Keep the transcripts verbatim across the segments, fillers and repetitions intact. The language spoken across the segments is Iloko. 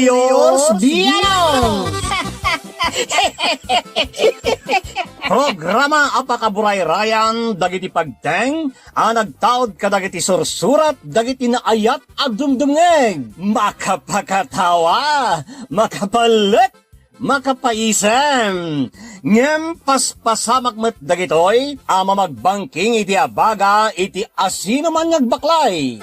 Dios Bianong! Programa a pakaburayrayan dagiti pagteng a nagtaud kadagiti sursurat dagiti naayat a dumdumngeg. Makapakatawa, makapalek, makapaisem. Ngem paspasamak met dagitoy a mamagbangking iti abaga iti asinoman nga agbaklay.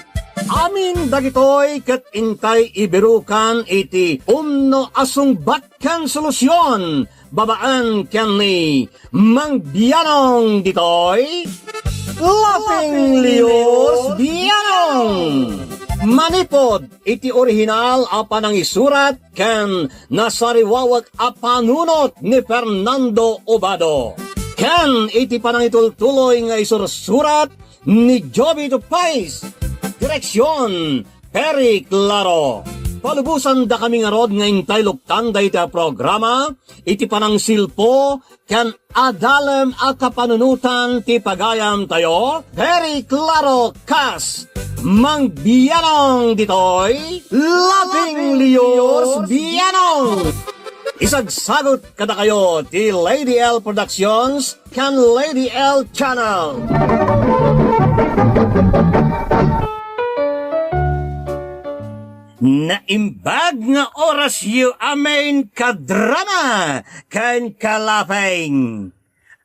Amin dagitoy ket intay ibirukan iti umno a sungbat ken solusion babaen ken ni Mang Bianong ditoy Laughing Leos Bianong. Manipud iti orihinal a panangisurat ken nasariwawek a panunot ni Fernando Obado, ken iti panangitultuloy nga isursurat ni Joby Tupais. Direksion, Perry Claro. Palubosan dakami ngarud nga intay luktan dayta a programa iti panangsilpo ken adalem a kapanunotan ti pagayamtayo, Perry Claro kas Mang Bianong ditoy, Laughing Leos Bianong. Isagsagut kadakayo ti Lady L Productions ken Lady L Channel. Naimbag nga orasyo amin kadrama ken kalapeng.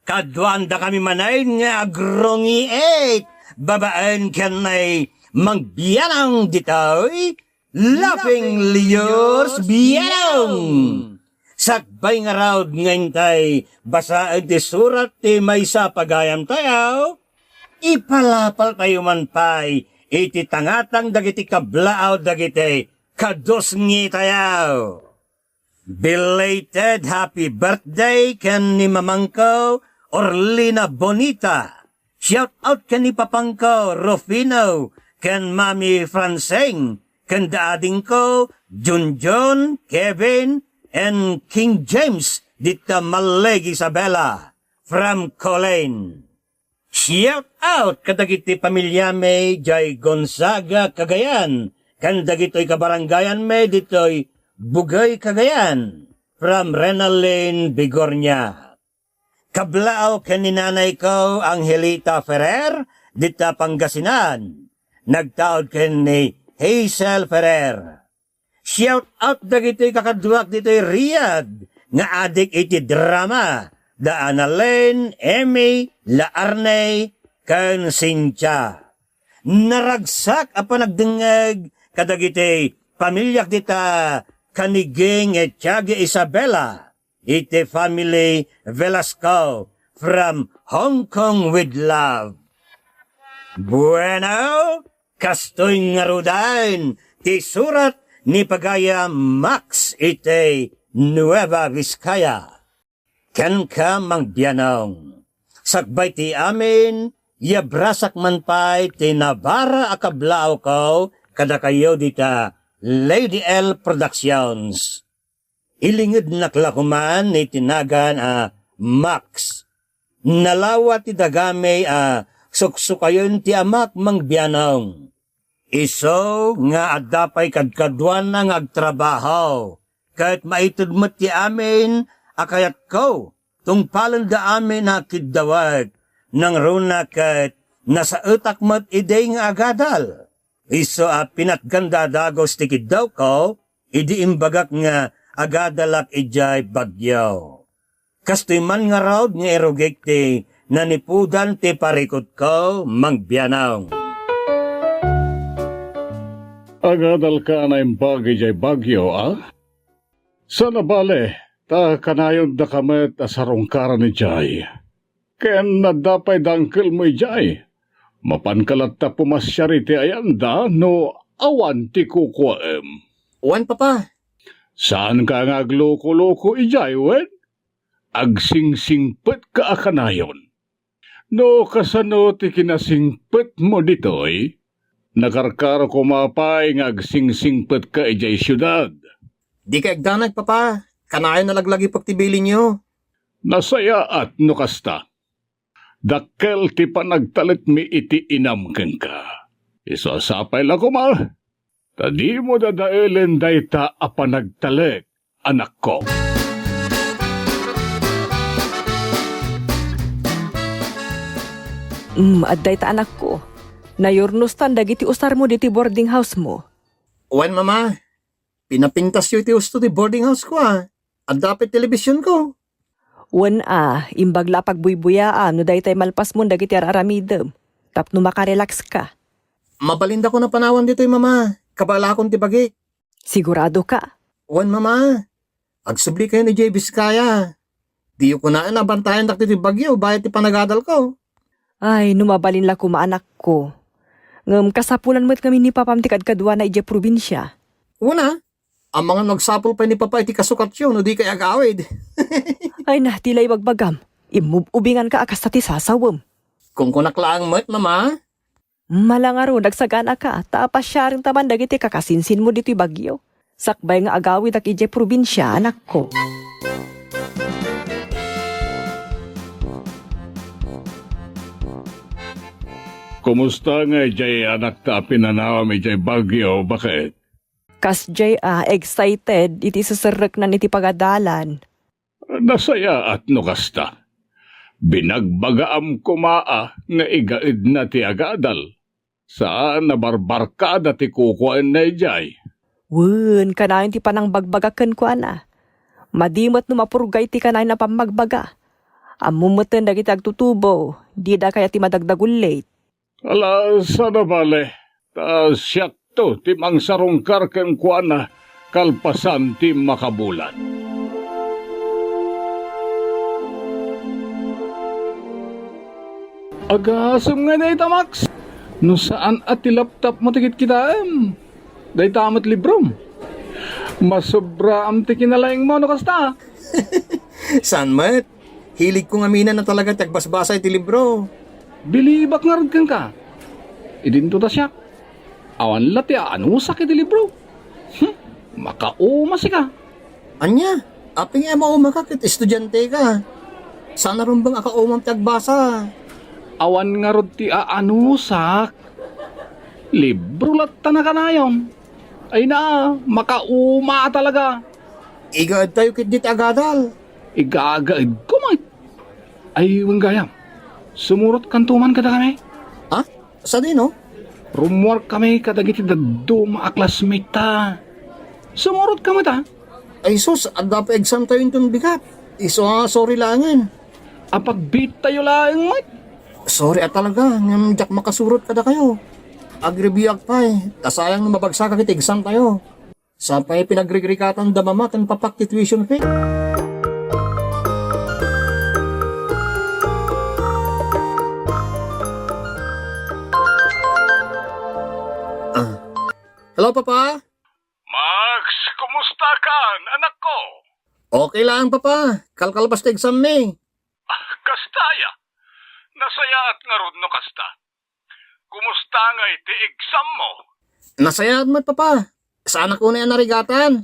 Kaduandakami manen nga agrungiit babaen ken ni Mang Bianong ditoy Laughing Leos Bianong. Sakbay ngarud nga intay basaen ti surat ti maysa a pagayamtayo, ipalapaltayo man pay iti tangatang dagiti kablaaw dagiti kadusngitayo. Belated happy birthday ken ni mamangko, Orlina Bonita. Shout out ken ni papangko, Rufino, ken Mami Francine, ken da adingko, Junjun, Kevin, and King James, dita Malleg, Isabela, from Colin. Shout out kadagiti pamilyami jay Gonzaga, Cagayan, ken dagitoy kabarangayanmi ditoy Bugey, Cagayan, from Renalyn Bigornia. Kablaaw ken ni nanayko, Angelita Ferrer, dita Pangasinan. Nagtaud ken ni Hazel Ferrer. Shout out dagiti kakaduak ditoy Riyadh nga adik iti drama, da Annalyn, Emmy, La Arnay, ken Cynthia. Naragsak a panagdengngeg kadagiti pamiliak dita Kaniging, Tiago, Isabela, iti family Velasco from Hong Kong with love. Bueno, kastoy ngaruden ti surat ni Pagayam Max iti Nueva Vizcaya. Kenka, Mang Bianong. Sakbay ti amin, yabrasak man pay ti nabara a kablaawko kadakayo dita Lady L Productions. Ilingednak la koman iti nagan a Max. Nalawa ti dagami a suksukayon ti amak, Mang Bianong. Isu nga adda pay kadkaduana nga agtrabaho, ket maited met ti amin a kayatko. Tungpalenda amin a kiddawek, nangruna ket nasaetak met idi nga agadal. Isu a pinatgan da a dagus ti kiddawko, idi imbagak nga agadalak idiay Baguio. Kastoy man ngarud nga irugik ti nanipudan ti parikutko, Mang Bianong. Agadalka a naimbag idiay Baguio, a? Saan a bale, ta kanayondaka met a sarungkaran idiay. Ken adda pay dangkelmo idiay. Mapanka latta pumasiar iti ayanda no awan ti kukuaem. Wen, Papa. Saanka nga agluko-luko idiay, wen? Agsingsingpetka a kanayon. No kasano ti kinasingpetmo ditoy, nakarkaro koma pay nga agsingsingpetka idiay siudad. Dika agdanag, Papa. Kanayon a laglagipek ti bilinyo. Nasayaat no kasta. Dakkel ti panagtalekmi iti inam kenka. Isu a sapay la koma. ta dimo dadaelen dayta a panagtalek, anakko. Mm, adda ita, anakko. Nayurnostan dagiti usarmo ditoy boarding house-mo. Wen, Mama. Pinapintasyo iti husto ti boarding house-ko, a. Adda pay television-ko. Wen a, imbag la a pagbuybuyaam no daytay malpasmon dagiti ar-aramidem, tapno makarelax ka. Mabalindakon a panawan ditoy, Mama. Kabaelakon ti bagik. Sigurado ka? Wen, Mama. Agsubli kayo ni Jay Vizcaya. Diyo kunaen a bantayan dagiti bagyo bayat ti panagadalko. Ay, no mabalin la koma, anakko. Ngem kasapulan met ngamin ni papam ti kadkaduana idiay probinsia. Wen a, amangan no agsapul pay ni papa iti kasukatyo no di kay agawid. Ay na, ti la ibagbagam. Immub-ubinganka a kasta ti sasawem. Kunkunak laeng met, Mama. Mala ngarud, agsaganaka, ta apasiarenta man dagiti kakasinsinmo ditoy bagyo. Sakbay nga agawidak idiay probinsia, anakko. Kumusta ngay diay anakta a pinanawam idiay Baguio, baket? Kasdiay a, excited iti iseserreknan iti pagadalan. Nasayaat no kasta. Binagbagaam koma a nga igaedna ti agadal. Saan a barbarkada ti kukuaenna idiay. Wen, kanayon ti panangbagbagak kenkuana. Madi met no mapurgay ti kanayon a pammagbaga. Ammom metten dagiti agtutubo, dida kayat ti madagdagullit. Ala, saan a bale, ta siakto ti mangsarungkar kenkuana kalpasan ti makabulan. Agasem nga dayta, Max. No saan a ti laptopmo ti kitkitaem, dayta met librom. Masobraam ti kinalaingmo no kasta. Saan met? Hiligko ngamin a talaga ti agbasbasa iti libro. Bilibak ngarud kenka. Idinto ta siak. Awan la ti aanusak iti libro. Hmm, makauma sika. Ania? Apay nga maumakak ket estudianteka? Saan a rumbeng a kaumam ti agbasa? Awan ngarud ti aanusak. Libro latta nakanayon. Ay na, makauma talaga. Igaedtayo ketdi ti agadal. Igagaedko met. Ay, wen gayam. Sumurotkanto man kadakami. Ha? Sadino? Rummuarkami kadagiti dadduma a classmate ta. Sumurotka met, a. Ay sus, adda pay examtayo inton bigat. Isu a, sorry laengen. Apagbiittayo laeng met. Sorry a talaga, ngem diak makasurot kadakayo. Agreviewak pay, ta sayang no mabagsakak iti examtayo. Sapay pinagrigrigatanda mama ken papak ti tuition fee. Ah. Hello, Papa? Max, kumusta kan, anakko? Okay lang, Papa. Kalkalpas ti exam mi. Ah, kasta aya? Nasayaat ngarud no kasta. Kumusta ngay ti exam mo? Nasayaat met, Papa. Saanak unay a narigatan.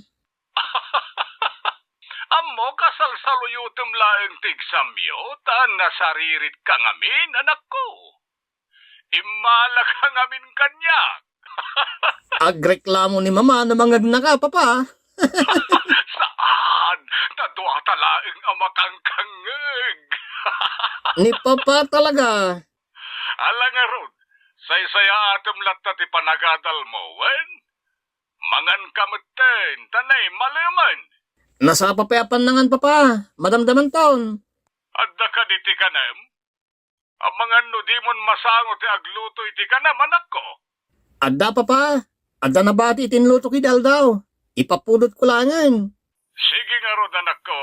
Ammo, kasalsaluyotem laeng ti exam yo, ta nasaririt ka ngamin, anakko. Immala ka ngamin kaniak. Agreklamo ni Mama no mangegnaka, Papa. Saan, ta duata laeng a makangkangngeg. Ni Papa talaga. Ala ngarud, saysayaatem latta ti panagadalmo, wen? Manganka metten, ta naimalemen. Nasapa pay a pannangan, Papa. Madamdamanton. Adda kadi ti kanem? Amangan no dimon masango ti agluto iti kanem, anakko? Adda, Papa. Adda nabati iti inlutok idi aldaw. Ipapudotko laengen. Sige ngarud, anakko.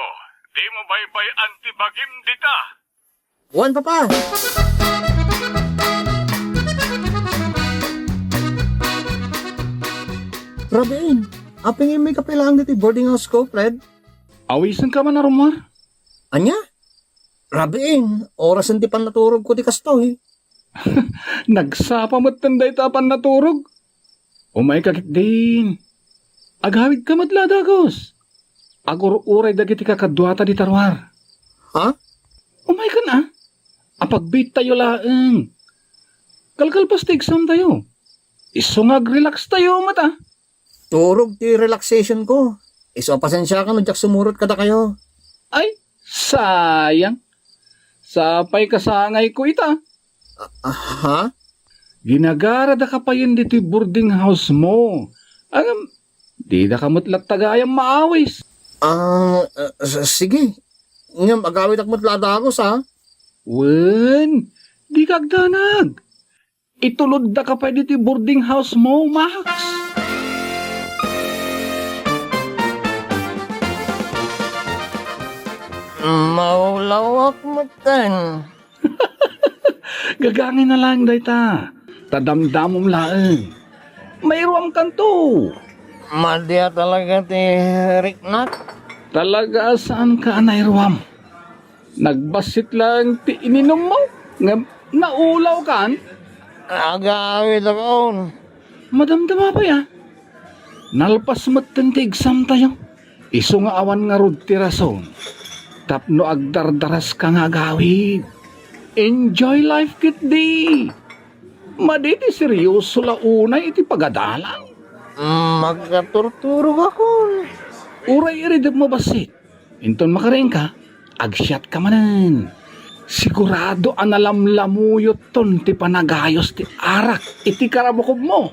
Dimo baybay-an ti bagim dita. Wen, Papa. Rabiin, apay nga immayka pay laeng ditoy boarding house-ko, Fred? Awisenka man a rummuar? Ania? Rabiin, orasen ti pannaturogko ti kastoy. Nagsapa metten dayta a pannaturog. Umayka ketdin. Agawidka met la, dagus. Agur-uray dagiti kakaduata dita ruar. Ha? Umaykan a. Apagbiittayo laeng. Kalkalpas ti examtayo. Isu nga agrelaxtayo met a. Turog ti relaxation ko. Isu a pasensiakan no diak sumurot kadakayo. Ay, sayang. Sapay kasangayko ita. Ah, ha? Ginagaradaka payen ditoy boarding house mo. Ngem, didaka met latta gayam maawis. Ah, ah, s-, sige. Ngem, agawidak met la a dagus, ha? Wen, dika agdanag. Ituloddaka pay ditoy boarding house mo, Max. Maulawak metten. Gagangayna laeng dayta. Ta damdamom laeng. Mairuamkanto. Madi a talaga ti riknak? Talaga a saanka a nairuam. Nagbassit laeng ti ininommo, ngem naulawkan. Agawidakon. Madamdama pay, a. Nalpas metten ti examtayo. Isu nga awan ngarud ti rason tapno agdardaraska nga agawid. Enjoy life ketdi. Madi ti serioso la unay iti pagadalan. Makaturturogakon. Uray iridepmo bassit. Inton makariingka, agsiatka manen. Sigurado a nalamlamuyotton ti panagayos ti arak iti karamukobmo.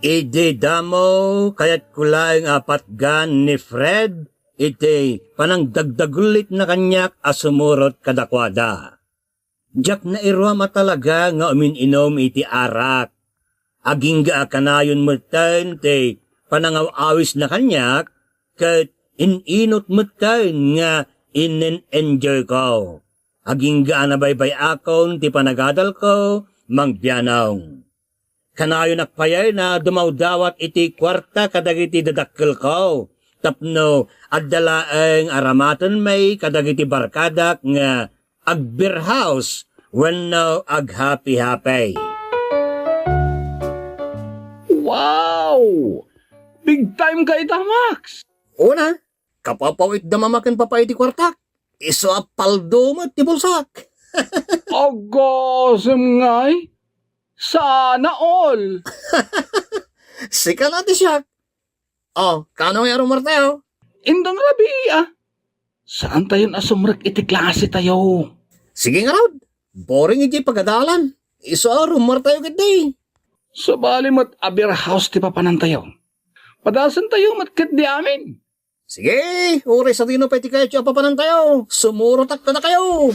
Idi damo, kayatko laeng a patgan ni Fred iti panangdagdagulitna kaniak a sumurot kadakuada. Diak nairuam a talaga nga umin-inum iti arak. Agingga a kanayon metten ti panangaw-awisna kaniak, ket in-inut metten nga inen-enjoyko. Agingga a nabaybay-akon ti panagadalko, Mang Bianong. Kanayonak pay a dumawdawat iti kuarta kadagiti dadakkelko tapno adda laeng a ramatenmi kadagiti barkadak nga ag-beer house wenno ag-happy-happy. Wow! Big time ka ita, Max! Una, kapapaw-itda mama ken papa iti kuartak. Isu a paldo met ti bulsak. Agasem ngay? Sana all! Sika la ti siak. O, kaano ngay a rummuartayo? Inton rabii, a. Saantayon a sumrek iti klasetayo. Sige ngarud. Boring idiay pagadalan. Isu a rummuartayo ketdi. Sabali met a beer house ti papanantayo. Padasentayo met ketdi amin. Sige, uray sadino pay ti kayatyo a papanantayo, sumurotak kadakayo.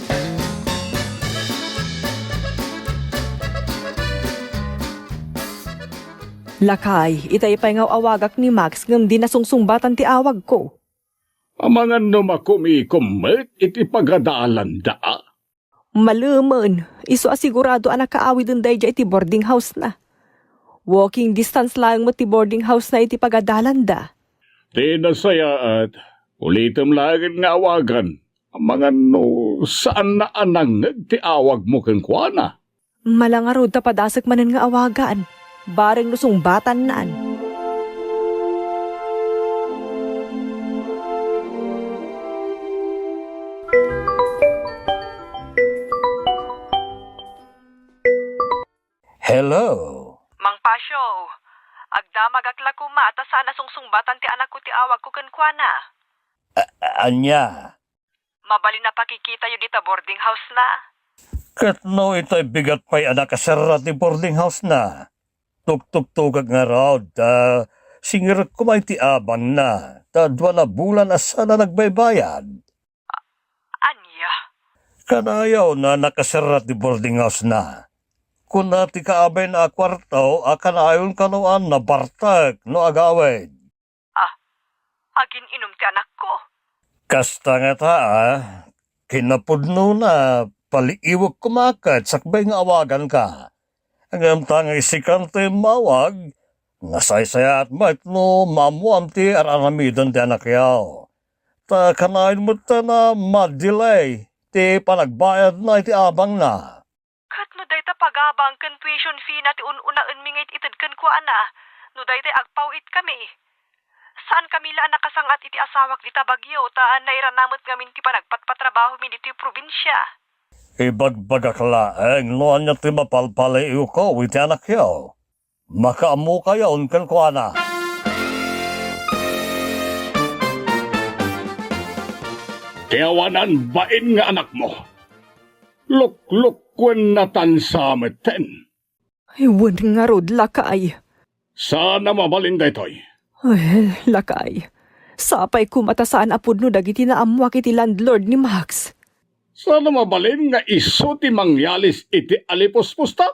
Lakay, itay pay nga aw-awagak ni Max ngem di nasungsungbatan ti awagko. Amangan no makumikom met iti pagadalanda. Malemen, isu a sigurado a nakaawiden daydiay iti boarding house-na. Walking distance laeng met ti boarding house-na iti pagadalanda. Ti nasayaat, ulitem laengen nga awagan. Amangan no saanna a nangngeg ti awagmo kenkuana. Mala ngarud ta padasek manen nga awagan, bareng no sungbatannan. Hello? Mang Pasio, agdamagak la koma ta saan a sungsungbatan ti anakko ti awagko kenkuana. A-, a-, ania? Mabalin a pakikitayo dita boarding house-na. Ket no itay bigat pay a nakaserra ti boarding house-na, tuktugtugak ngarud ta singirekko met ti abangna, ta dua a bulan a saan a nagbaybayad. A-, ania? Kanayon a nakaserra ti boarding house-na. Kuna ti kaabayna a kuarto a kanayon kano a nabartek no agawid. Ah, agin-inum ti anakko. Kasta ngata, a, kinapudnona, paliiwek koma ket sakbay nga awaganka. Ngem ta nga sikan ti immawag, nasaysayaat met no maammoam ti ar-aramiden ti anakyo. Ta kanayon met a ma-delay ti panagbayadna iti abangna. Ket no dayta pagabang ken tuition fee-na ti un-unaenmi nga it-ited kenkuana, no daytay agpaw-itkami. Saankami la a nakasang-at iti asawak dita Baguio, ta nairana met ngamin ti panagpatpatrabahomi ditoy probinsia. Ibagbagak laeng no ania ti mapalpaliiwko iti anakyo. Makaammokayon kenkuana. Ti awanan bain nga anakmo, luklukkuennatan sa metten. Ay, wen ngarud, lakay. Saan a mabalin daytoy. Ay, lakay. Sapay koma ta saan a pudno dagiti naammoak iti landlord ni Max. Saan a mabalin nga isu ti mangyalis iti alipuspusta?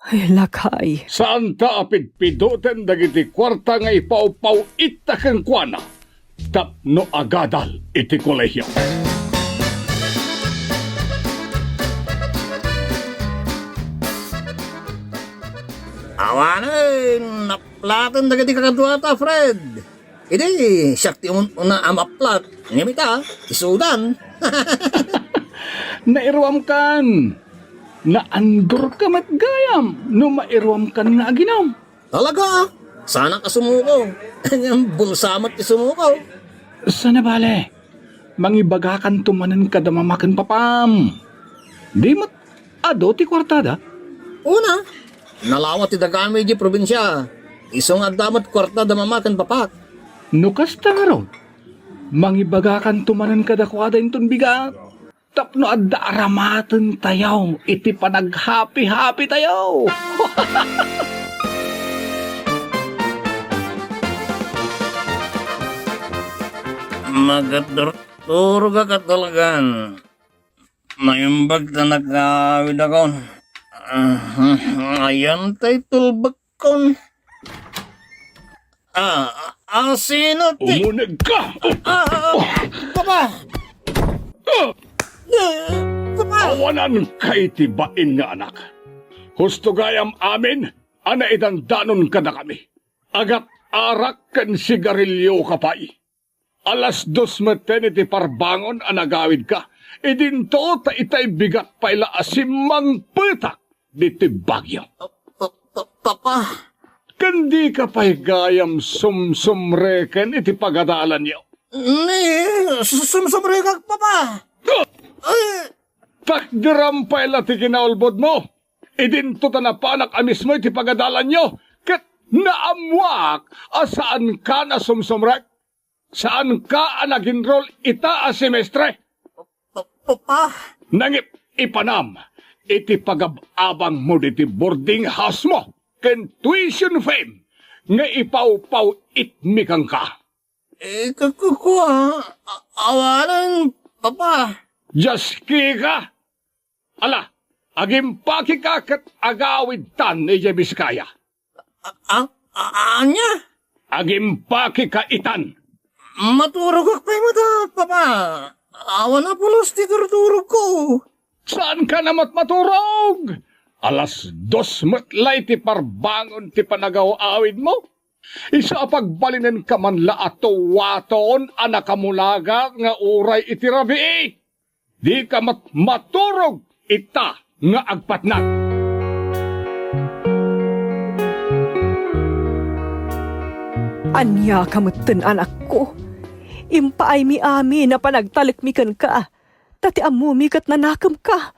Ay, lakay. Saanta a pidpidoten dagiti kuarta nga ipawpaw-itta kenkuana tapno agadal iti kolehio. Awanen, naplaten dagiti kakaduata, Fred. Idi, siak ti un-, una a maplat. Ngem ita, isudan. Nairuamkan. Naandorka met gayam no mairuamkan nga aginum. Talaga? Saanak a sumuko. Ngem bulsa met ti sumuko. Saan a bale, mangibagakanto manen kada mama ken papam. Di met adu ti kuartada? Una, nalawa ti dagami idiay probinsia. Isu nga adda met kuarta da mama ken papak. No kasta ngarud, mangibagakanto manen kadakuada inton bigat. Tapno adda aramatentayo iti panaghapi-hapitayo. Magadurturog a katalagan. Naimbag ta nakaawid akon. Ah, ayan tay tulbekkon. Ah, ah, sino ti Umuneg ka! Ah, ah, ah, Papa! Ah! Eh, Papa! Awanan kay ti bain nga anak. Husto gayam amin a naidandanon kadakami. Agat-arak ken sigarilio ka pay. Alas dos metten iti parbangon a nagawidka. Idinto ta itay bigat pay la a simmangpetak ditoy bagyo. Pa-, pa-, pa-, Papa. Ken dika pay gayam sumsumreken iti pagadalanyo. Ni, su-, sumsumrekak, Papa. Ah! Ay! Takderam pay la ti kinaulbodmo. Idinto ta napanak a mismo iti pagadalanyo, ket naammoak a saankan a sumsumrek. Saanka a nag-enroll ita a semestre. Pa-, Papa. Nangip-ipanam iti pagab-abangmo diti boarding house-mo ken tuition fee-m nga ipawpaw-itmi kenka. Eh, ka-, ka-, kua, a-, awanen, Papa. Diaski ka? Ala, agimpakika ket agawidtan idiay Biskaya. A-, a-, a-, ania? Agimpakika itan. Maturogak pay met, Papa. Awan a pulos ti turturogko. Saankan a mat-, maturog? Alas dos met la iti parbangon ti panagaw-awidmo. Isu a pagbalinenka man la a tuwaton a nakamulaga nga uray iti rabii. Dika mat-, maturog ita nga agpatnag. Ania ka metten, anakko? Impaaymi amin a panagtalekmi kenka, ta ti ammomi ket nanakemka.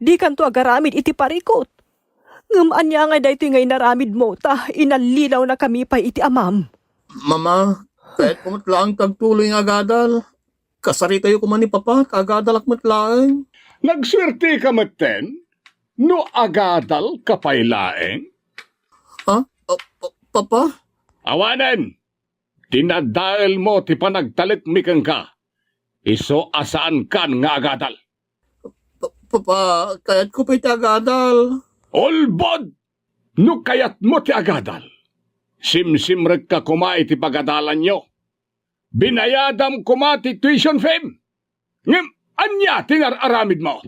Dikanto agaramid iti parikut. Ngem ania ngay daytoy nga inaramidmo ta inallilawnakami pay iti amam? Mama, kayatko met laeng ti agtuloy nga agadal. Kasaritayo koma ni Papa, ta agadalak met laeng. Nagsuerteka metten no agadalka pay laeng. Ha? Pa-, pa-, Papa? Awanen! Dinadaelmo ti panagtalekmi kenka. Isu a saankan nga agadal. Pa-, Papa, kayatko pay ti agadal. Ulbod! No kayatmo ti agadal, simsimrekka koma iti pagadalanyo. Binayadam koma ti tuition fee-m. Ngem ania ti nar-aramidmo?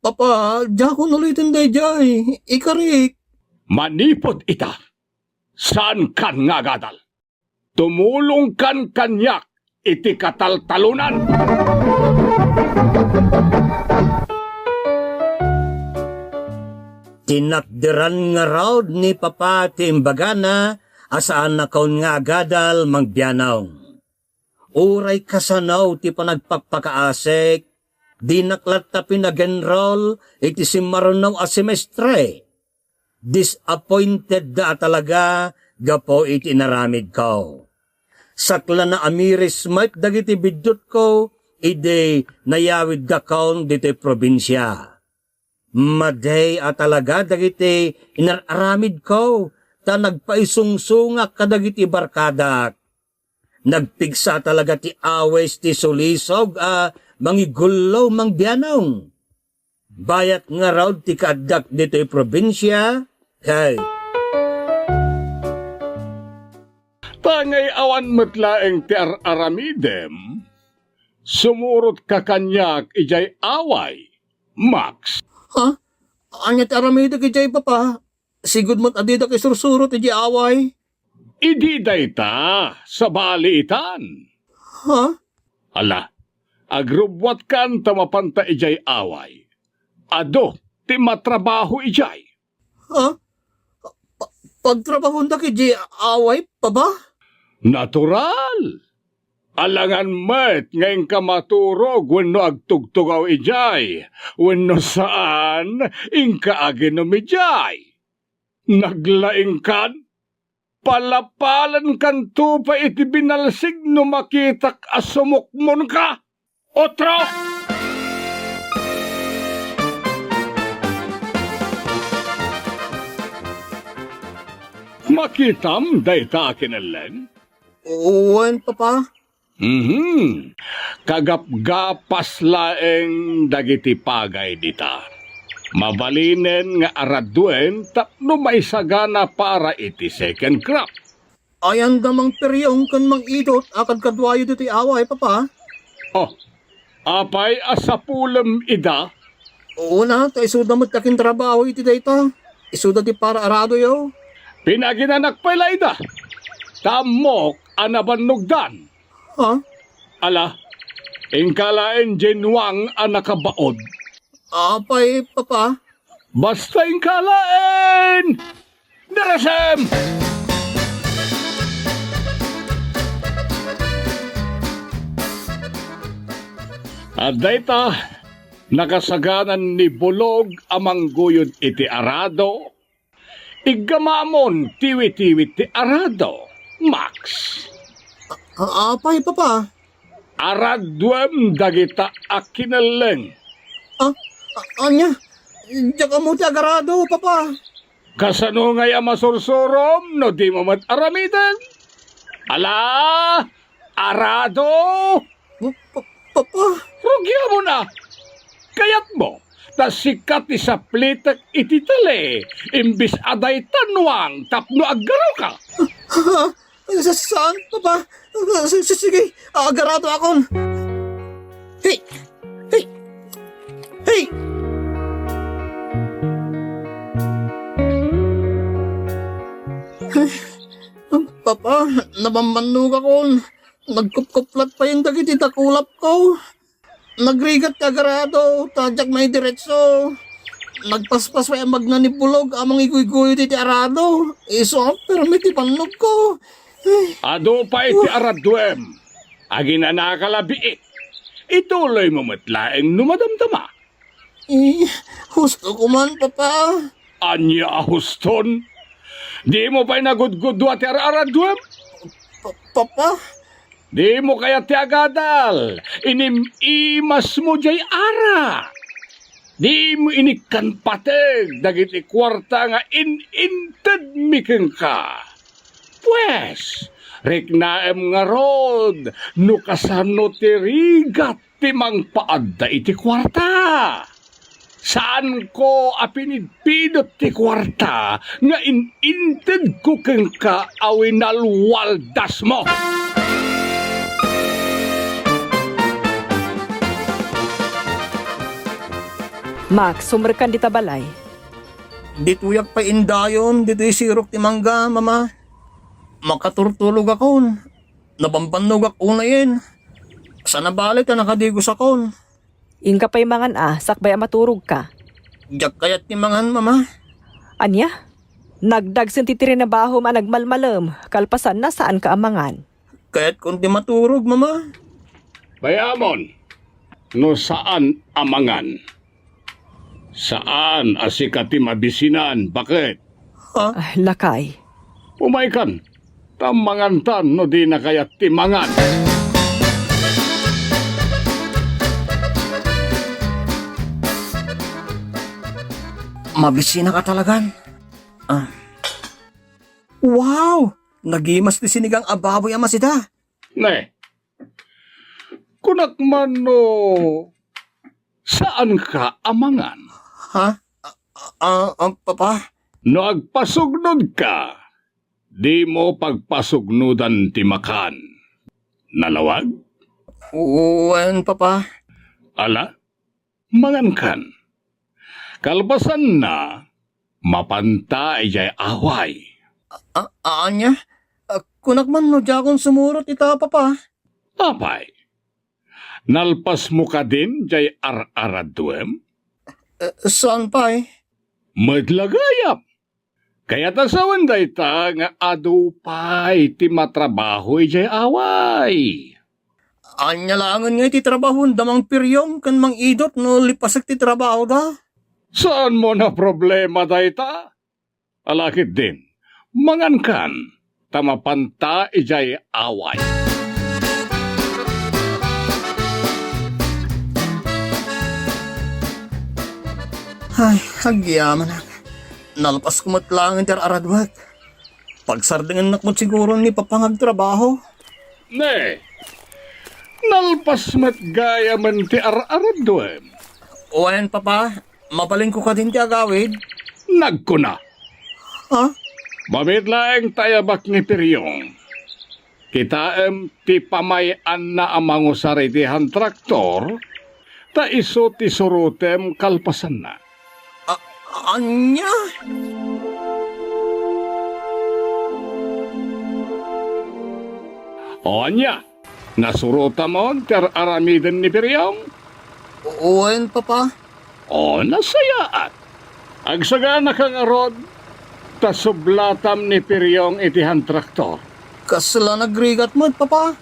Papa, diakon uliten daydiay. Ikarik. Manipud ita, saankan nga agadal. Tumulongkan kaniak iti kataltalonan. Tinakderan ngarud ni Papa ti imbagana a saannakon nga agadal mangbianaw. Uray kasano ti panagpakpakaasik, Dinak latta pinag-enroll iti simmaruno a semestre. Disappointed da a talaga gapu iti inaramidko. Sakla naamiris met dagiti biddutko idi nayawidkakon ditoy probinsia. Madi a talaga dagiti inar-aramidko ta nagpaisungsongak kadagiti barkadak. Nagpigsa talaga ti awis ti sulisog a mangigullo mangbianong. Bayat ngarud ti kaaddak ditoy probinsia, kay. Ta ngay awan met laeng ti ar-aramidem, sumurotka kaniak idiay away, Max. Ha? Ania ti aramidek idiay, Papa? Sigud met a didak isursurot idiay away. Idi dayta, sabali itan. Ha? Ala, agrubbuatkan ta mapanta idiay away. Adu ti matrabaho idiay. Ha? Pa-, pagtrabahondak idiay away, Papa? Natural. Alangan met nga inka maturog wenno agtugtugaw idiay, wenno saan, inka aginom idiay. Naglaingkan? Palapalankanto pay iti binalsig no makitak a sumukmonka. Otro! Makitam dayta a kinelleng? Wen, Papa. Mhm. Kagapgapas laeng dagiti pagay dita. Mabalinen nga araduem tapno maisagana para iti second crop. Ayanda Mang Periong ken Mang Idot a kadkaduayo ditoy away, Papa? Oh, apay a sapulem ida? Una, ta isuda met ti akintrabaho iti dayta. Isuda ti para aradoyo. Pinaginanak pay la ida. Ta ammok a nabannogdan. Ha? Ala, inka laeng diay nuang a nakabaod. Apay, Papa? Basta inka laeng! Darasem! Adda ita, nakasaganan ni Bulog a mangguyod iti arado, Iggamamon ti witiwit ti arado, Max. A-, apay, Papa? Araduem dagita a kinelleng. Ah, a-, ania? Diak ammo ti agarado, Papa. Kasano ngay a masursurom no dimo met aramiden? Ala, arado! Pa-, pa-, Papa? Rugiamon a! Kayatmo, ta sika ti saplitek iti tali, imbis a dayta nuang tapno aggaruka. Ha? Sa-, saan, Papa? S-, s-, sige, agarado akon. Hey! Hey! Hey! Papa, nabambannogakon. Nagkupkuplat payen dagiti dakulapko. Nagrigat ti agarado, ta diak maidiretso. Nagpaspas pay a magna ni Bulog a mangiguyguyod iti arado. Isu a permi ti bannogko. Ay. Adu pay ti araduem. Aginanaka la biit. Ituloymo met laeng no madamdama. Eh, husto ko man, Papa. Ania a huston? Dimo pay nagudgudua ti ar-araduem? Pa-, Papa? Dimo kayat ti agadal? Inim-imasmo diay ara. Dimo inikkan pateg dagiti kuarta nga in-intedmi kenka. Pues, riknaem ngarud no kasano ti rigat ti mangpaadda iti kuarta. Saanko a pinidpidot ti kuarta nga in-intedko kenka a winalwaldasmo. Max, sumrekkan dita balay. Ditoyak pay indayon, ditoy sirok ti mangga, Mama. Makaturtulogakon. Nabambannogak unayen. Saan a bale ta nakadigosakon. Inka pay mangan a, sakbay a maturogka. Diak kayat ti mangan, Mama. Ania? Nagdagsen ti trinabahom a nagmalmalem, kalpasanna saanka a mangan. Kayatkon ti maturog, Mama. Bayamon, no saan a mangan. Saan a sika ti mabisinan, baket? Ha? Ah, lakay. Umaykan, ta mangantan no dina kayat ti mangan. Mabisinaka talagan. Ah. Wow! Nagimas ti sinigang a baboy a masida. Ne, kunak man no saanka a mangan. Ha? Ah, ah, ah, papa? No agpasugnodka, dimo pagpasugnodan ti makan. Nalawag? Wen, papa. Ala, mangankan. Kalpasanna, mapanta idiay away. A-, a-, ania? Ah, kunak man no diakon sumurot ita, papa? Apay, nalpasmo kadin diay ar-araduem? Eh, saan pay? Met la gayam. Kayat a sawen dayta nga adu pay ti matrabaho idiay away. Ania laengen nga iti trabahon da Mang Piryong ken Mang Idot no lipasek ti trabahoda? Saanmo a problema dayta? Ala ketdin, mangankan, ta mapanta idiay away. Ay, agyamanak. Nalpasko met laeng ti ar-araduek. Pagsardengennak met siguro ni papa nga agtrabaho. Ne, nalpas met gayamen ti ar-araduem. Wen, papa, mabalinko kadin ti agawid? Nagkuna. Ha? Mamit laeng ta ayabak ni Piryong. Kitaem ti pamay-anna a mangusar iti hantraktor, ta isu ti surotem kalpasanna. A-, ania? O ania? Nasurotamon ti ar-aramiden ni Piryong? Wen, papa. O, nasayaat. Agsaganaka ngarud, ta sublatam ni Piryong iti hantraktor. Kasla nagrigat met, papa?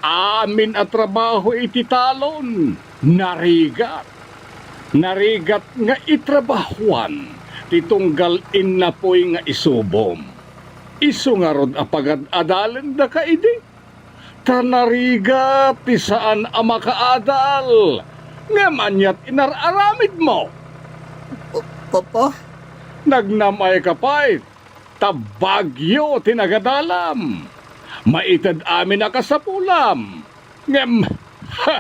Amin a trabaho iti talon, narigat. Narigat nga itrabahoan ti tunggal innapoy nga isubom. Isu ngarud a pagad-adalendaka idi. Ta narigat ti saan a makaadal. Ngem ania ti inar-aramidmo? Pa-, papa? Nagnam-ayka pay, ta bagyo ti nagadalam. Maited amin a kasapulam. Ngem, ha!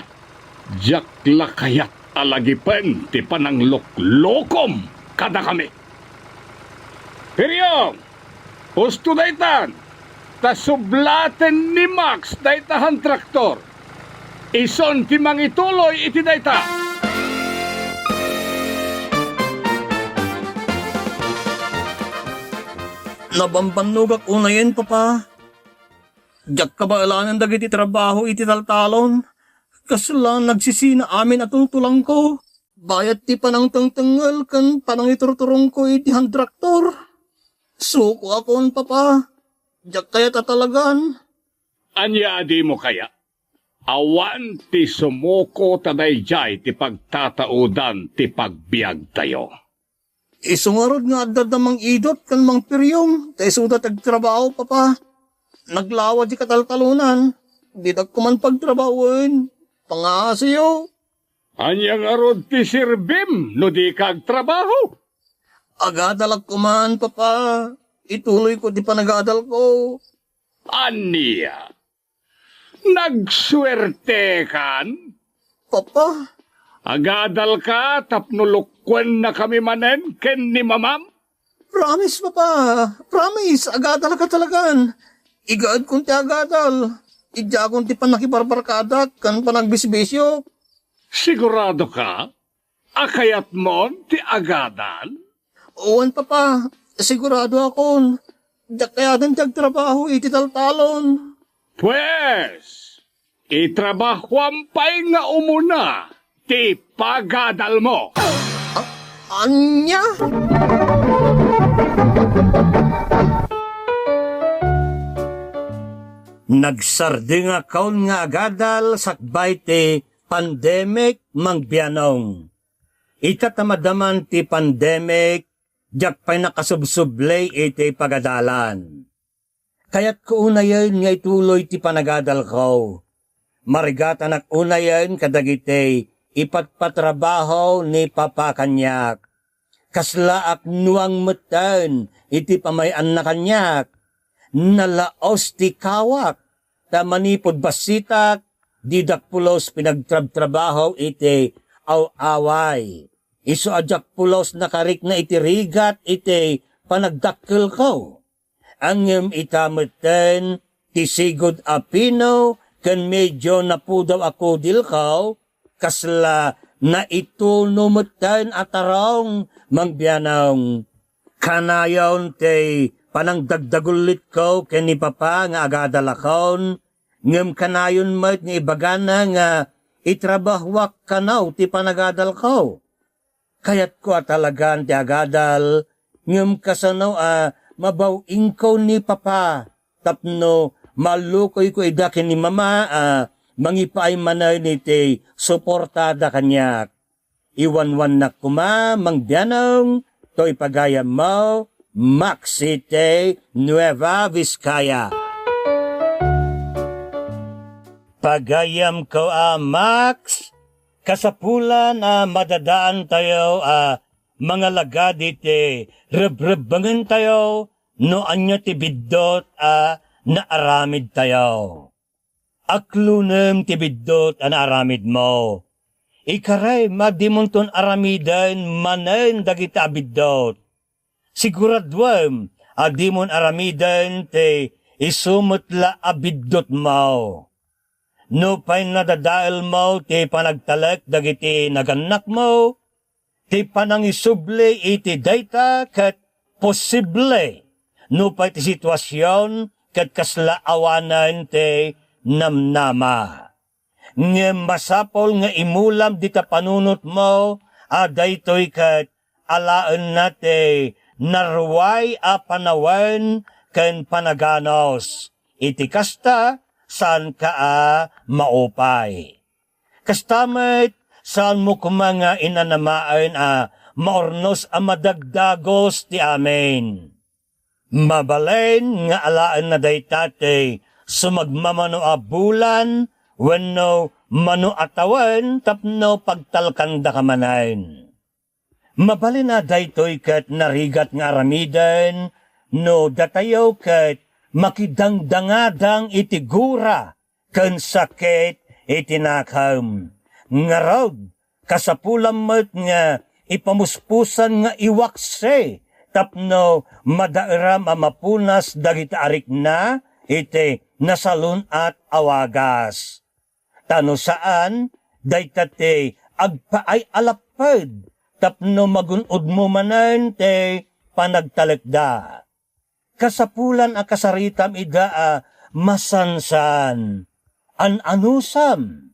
Diak la kayat a lagipen ti panangluklokom kadakami. Piryong! Husto daytan, ta sublaten ni Max dayta hantraktor. Isun ti mangituloy iti dayta. Nabambannogak unayen, papa. Diak kabaelanen dagiti trabaho iti taltalon. Kasla nagsisina amin a tultulangko. Bayat ti panangtengtengngel ken panangiturturongko iti hantraktor. Sukoakon, papa. Diak kayat a talagan. Ania a dimo kayat? Awan ti sumuko ta daydiay ti pagtataodan ti pagbiagtayo. Isu ngarud nga adda da Mang Idot ken Mang Piryong, ta isuda ti agtrabaho, papa. Naglawa di kataltalonan, didak koman pagtrabahoen. Pangasiyo. Ania ngarud ti serbim no dika agtrabaho? Agadalak koman, papa. Ituloyko ti panagadalko. Ania? Nagsuertekan? Papa. Agadalka tapno lukkuennakami manen ken ni mamam? Promise, Papa. Promise, agadalka talagan. Igaedkon ti agadal. Idiakon ti pannakibarbarkadak ken panagbisbisiok. Sigurado ka? A kayatmon ti agadal? Wen, Papa. Sigurado akon. Diak kayaten ti agtrabaho iti taltalon. Pues, itrabahoam pay nga umuna ti pagadalmo. A-, ania? Nagsardengakon nga agadal sakbay ti Pandemic, Mang Bianong. Ita ta madaman ti pandemic, diak pay nakasubsubli iti pagadalan. Kayatko unayen nga ituloy ti panagadalko. Marigatanak unayen kadagiti ipatpatrabaho ni Papa kaniak. Kaslaak nuang metten iti pamay-anna kaniak. Nalaos ti kawak, ta manipud bassitak, didak pulos pinagtrabtrabaho iti aw-away. Isu a diak pulos nakarikna iti rigat iti panagdakkelko. Ngem ita metten ti sigud a pino ken medio napudaw a kudilko, kasla naituno metten a tarong, Mang Bianong. Kanayon ti panangdagdagullitko ken ni Papa nga agadalakon, ngem kanayon met nga ibagana nga itrabahoak kano ti panagadalko. Kayatko a talagan ti agadal, ngem kasano a mabaw-ingko ni Papa tapno mallukoyko ida ken ni Mama a mangipaay manen iti suportada kaniak. Iwanwannak koma, Mang Bianong, toy pagayammo, Max iti Nueva Vizcaya. Pagayamko a Max, kasapulan a madadaantayo a mangalagad iti rebrebbengentayo no ania ti biddut a naaramidtayo. Aklonem ti biddut a naaramidmo. Ikarem a dimonton aramiden manen dagiti a biddut. Siguraduem a dimon aramiden ti isu met la a biddutmo. Nupay nadadaelmo ti panagtalek dagiti nagannakmo, ti panangisubli iti dayta ket posible nupay ti situasion ket kasla awanen ti namnama. Ngem masapul nga imulam dita panunotmo a daytoy ket alaenna ti naruay a panawen ken panaganus. Iti kasta, saanka a maupay. Kasta met, saanmo koma nga inanamaen a maurnos a madagdagus ti amin. Mabalin nga alaenna dayta ti sumagmamano a bulan wenno mano a tawen tapno pagtalkandaka manen. Mabalin a daytoy ket narigat nga aramiden no datayo ket makidangdangadang iti gura ken sakit iti nakem. Ngarud, kasapulam met nga ipamuspusan nga iwaksi tapno madaeram a mapunas dagiti arikna iti nasalun-at a wagas. Ta no saan, dayta ti agpaay a lapped tapno magun-odmo manen ti panagtalekda. Kasapulan a kasaritam ida a masansan, an-anusam,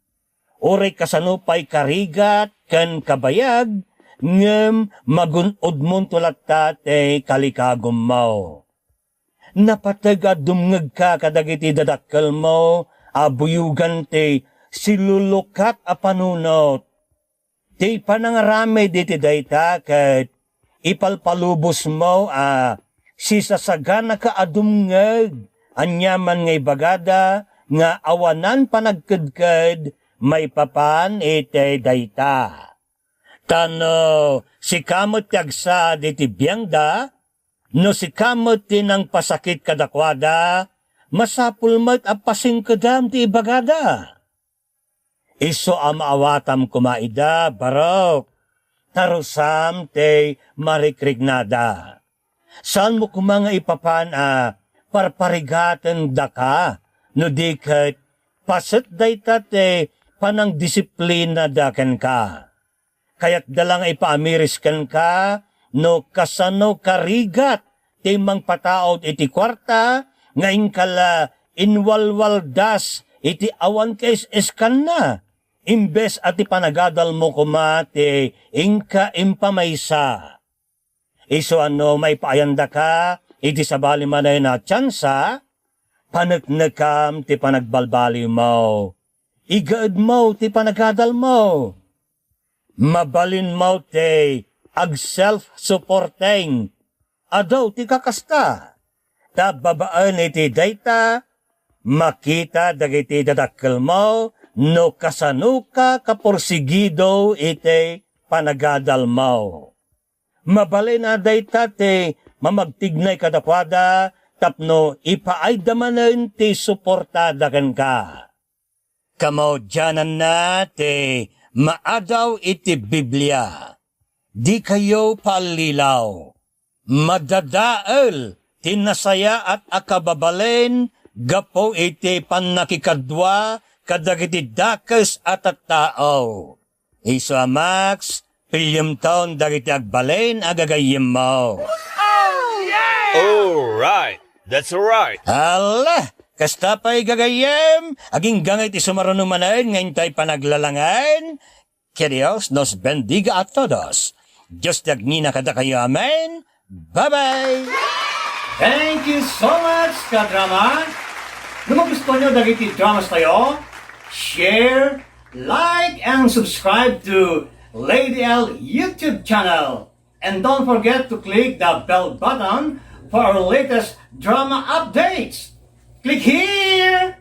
uray kasano pay karigat ken kabayag, ngem magun-odmonto latta ti kalikagummo. Napateg a dumngegka kadagiti dadakkelmo a buyogan ti silulukat a panunot. Ti panangaramid iti dayta ket ipalpalubosmo a sisasaganaka a dumngeg aniaman nga ibagada nga awanan panagkedked maipapan iti dayta. Ta no sika met ti agsaad iti biangda, no sika met ti nangpasakit kadakuada, masapul met a pasingkedam ti ibagada. Isu a maawatam koma ida, Barok, ta rusam ti marikriknada. Saanmo koma nga ipapan a parparigatendaka, no di ket paset dayta ti panangdisiplinada kenka. Kayatda la nga ipaamiris kenka no kasano karigat ti mangpataud iti kuarta nga inka la inwalwaldas iti awan kaes-eskanna, imbes a ti panagadalmo koma ti inka impamaysa. Isu a no maipaayandaka iti sabali manen a tiansa, paneknekam ti panagbalbaliwmo. igaedmo ti panagadalmo. Mabalinmo ti ag-self-supporting. Adu ti kakasta. Ta babaen iti dayta, makita dagiti dadakkelmo no kasanoka kaporsigido iti panagadalmo. Mabalin a dayta ti mamagtignay kadakuada tapno ipaayda manen ti suportada kenka. Kamaudiananna ti maadaw iti Biblia. Dikayo paallilaw. Madadael ti nasayaat a kababalin gapu iti pannakikadua kadagiti dakes a tattao. Isu a Max, pilliemton dagiti agbalin a gagayyemmo. All right. That's right. Ala, kasta pay gagayyem, agingga nga iti sumaruno manen nga intay panaglalangen. Que Dios nos bendiga a todos. Dios ti agnina kadakayo. Amen. Bye-bye. Thank you so much, kadrama. No magustuhan nyo dagiti dramas tayo, share, like, and subscribe to Lady L YouTube channel. And don't forget to click the bell button for our latest drama updates. Click here!